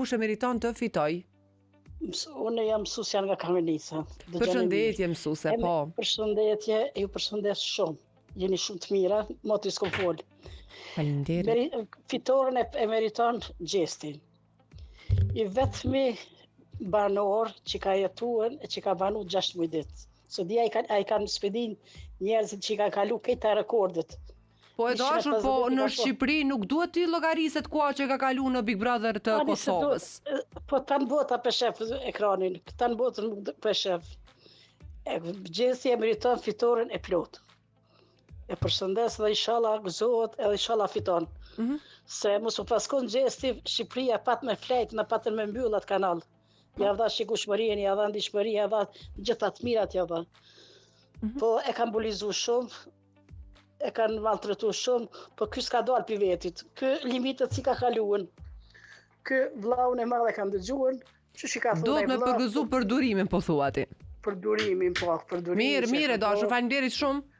kush e meriton të fitojë? Unë jam mësusja nga Kamenica. Përshëndetje mësuse, po. Përshëndetje, ju përshëndes shumë. Jeni shumë të mira, moti s'kom fol. Faleminderit. Fitoren e, e meriton Gjesti. I vetmi banor që ka jetuar e që ka banu 6 muj ditë. S'e di a i kanë, a i kanë s'pe di njerëzit që i kanë kalu këta rekordet. Po e dashur, po në Shqipëri nuk duhet t'i llogariset koha që ka kalu në Big Brother të Kosovës. Po tanë bota pe shef ekranin, tanë bota pe shef. E, Gjesti e meriton fitoren e plotë. E përshëndes dhe inshallah gëzohet edhe inshallah fiton. Mm -hmm. Se mos u pas kon Gjesti, Shqipëria pat me flejt, na patën me mbyll atë kanal. Ja dha shikueshmërinë, ja dha ndjeshmërinë, ja dha gjitha të mirat ja dha. Mm -hmm. Po e kanë bulizu shumë, e kanë maltretu shumë, po ky s'ka dalë pi vetit. Ky limitet s'i ka kaluar. Ky vllaun e madh e kam dëgjuar, që i ka thonë Duhet me përgëzu për durimin, po thua ti. Për durimin, po, për durimin. Mirë, mirë, e dashur, faleminderit shumë.